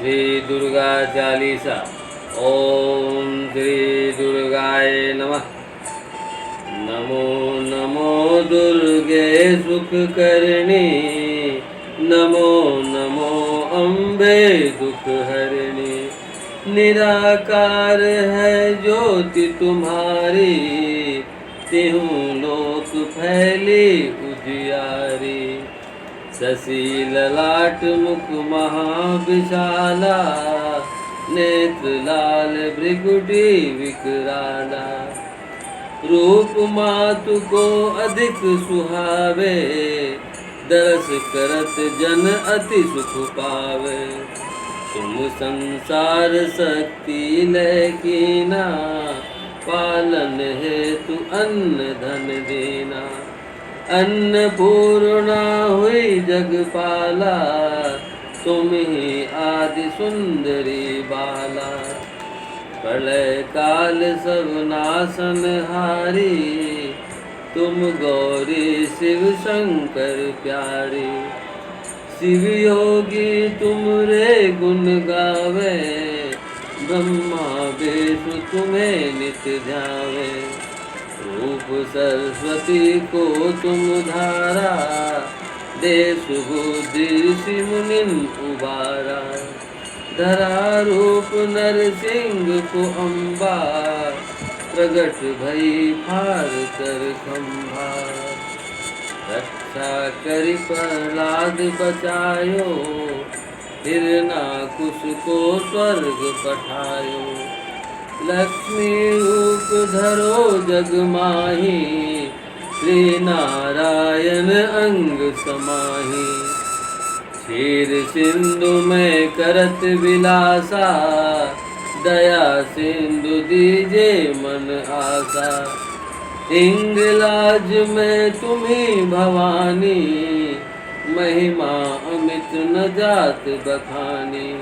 श्री दुर्गा चालीसा। ओम श्री दुर्गाय नमः। नमो नमो दुर्गे सुख करणी, नमो नमो अम्बे दुख हरणी। निराकार है ज्योति तुम्हारी, तिहु लोक फैली उजियारी। शशि ललाट मुख महाविशाला, नेत्र लाल भृगुटी विकराला। रूप मातु को अधिक सुहावे, दरस करत जन अति सुख पावे। तुम संसार शक्ति लैकीना, पालन हेतु अन्न धन देना। अन्नपूर्णा हुई जगपाला, तुम ही आदि सुंदरी बाला। प्रलय काल सब नासन हारी, तुम गौरी शिव शंकर प्यारी। शिव योगी तुमरे गुण गावे, ब्रह्मा विष्णु तुम्हें नित ध्यावे। रूप सरस्वती को तुम धारा, देश बुद्धि ऋषि मुनिन उबारा। धरा रूप नरसिंह को अम्बा, प्रगट भई फार कर खम्भा। रक्षा करि प्रहलाद बचायो, हिरणाकुश को स्वर्ग पठायो। लक्ष्मी रूप धरो जग माही, श्री नारायण अंग समाही। क्षीर सिंधु में करत विलासा, दया सिंधु दीजे मन आशा। हिंगलाज में तुम्ही भवानी, महिमा अमित न जात बखानी।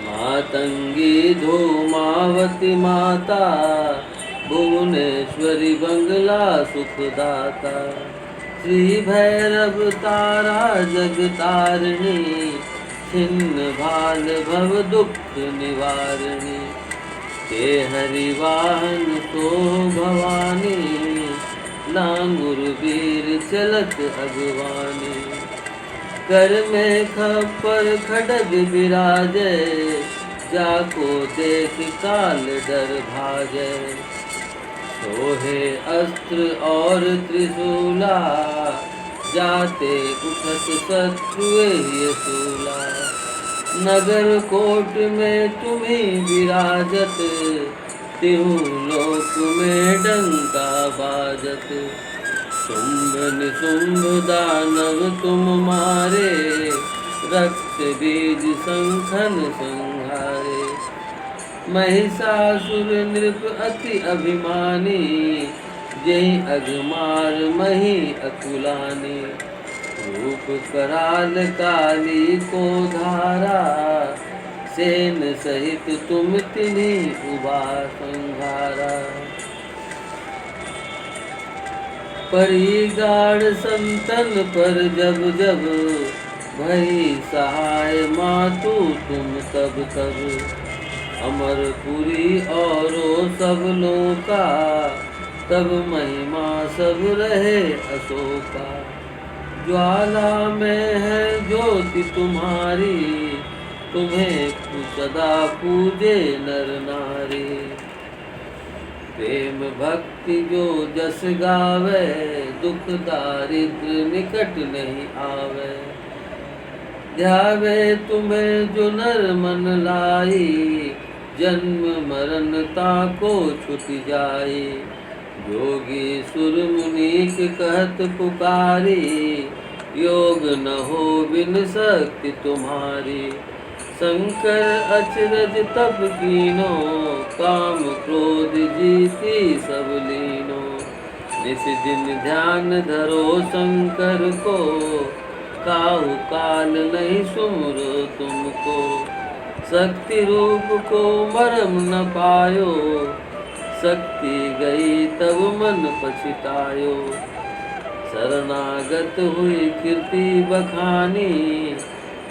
मातंगी धूमावती माता, भुवनेश्वरी बंगला सुखदाता। श्री भैरव तारा जगतारिणी, छिन्न भाल भव दुख निवारिणी। ते हरिवाहन सो भवानी, लांगुर वीर चलत अगवानी। कर में खप्पर खडग विराजे, जाको देख काल डर भाजे। सोहे अस्त्र और त्रिशूला, जाते उठत शत्रु शूला। नगर कोट में तुम्ही विराजत, तिहु लोक में डंका बाजत। शुंभ निशुंभ दानव तुम मारे, रक्त बीज शंखन संहारे। महिषासुर नृप अति अभिमानी, जय अघमार मही अकुलानी। रूप कराल काली को धारा, सेन सहित तुम तिन्ही उबा संहारा। परिगाढ़ संतन पर जब जब, भई सहाय मातु तुम तब तब। अमरपुरी औरो सब लोका, तब महिमा सब रहे अशोका। ज्वाला में है ज्योति तुम्हारी, तुम्हें सदा पूजे नर नारी। प्रेम भक्ति जो जस गावे, दुख दारिद्र निकट नहीं आवे। ध्यावे तुम्हें जो नर मन लाई, जन्म मरण ताको छुट जाई। जोगी सुर मुनि के कहत पुकारी, योग न हो बिन शक्ति तुम्हारी। शंकर अचरज तप कीनो, काम क्रोध जीती सब लीनो। निस दिन ध्यान धरो शंकर को, काहू काल नहीं सुमरो तुमको। शक्ति रूप को मरम न पायो, शक्ति गई तब मन पछतायो। शरणागत हुई कीर्ति बखानी,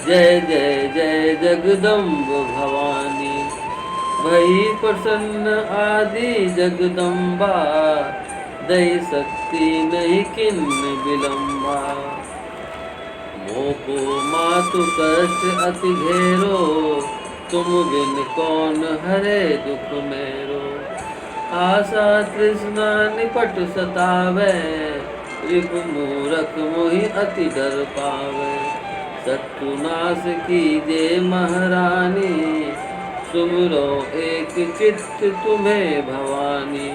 जय जय जय जगदम्ब भवानी। भई प्रसन्न आदि जगदम्बा, दई शक्ति नहीं किन्न विलंबा। मोको मातु कष्ट अति घेरो, तुम बिन कौन हरे दुख मेरो। आशा तृष्णा निपट सतावे, रिपु मूरख मोहि अति डर पावे। शत्रुनाश कीजे महारानी, सुमरो एक चित्त तुम्हें भवानी।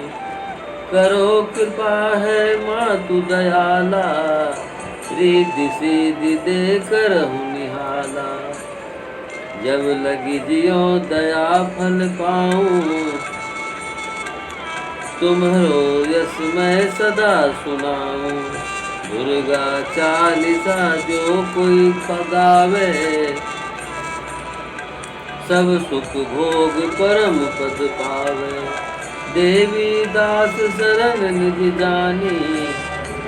करो कृपा है मातु दयाला, रिद्धि सिद्धि दे करहु निहाला। जब लगी जियो दया फल पाऊँ, तुम्हरो यश मैं सदा सुनाऊँ। दुर्गा चालीसा जो कोई पगावे, सब सुख भोग परम पद पावे। देवी दास शरण निज जानी,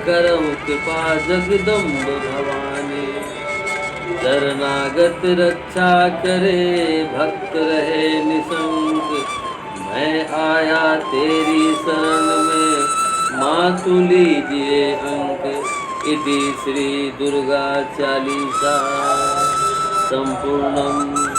करहु कृपा जगदम्ब भवानी। शरणागत रक्षा करे, भक्त रहे निशंक। मैं आया तेरी शरण में, मातु लीजिए अंक। इति श्री दुर्गा चालीसा संपूर्णम।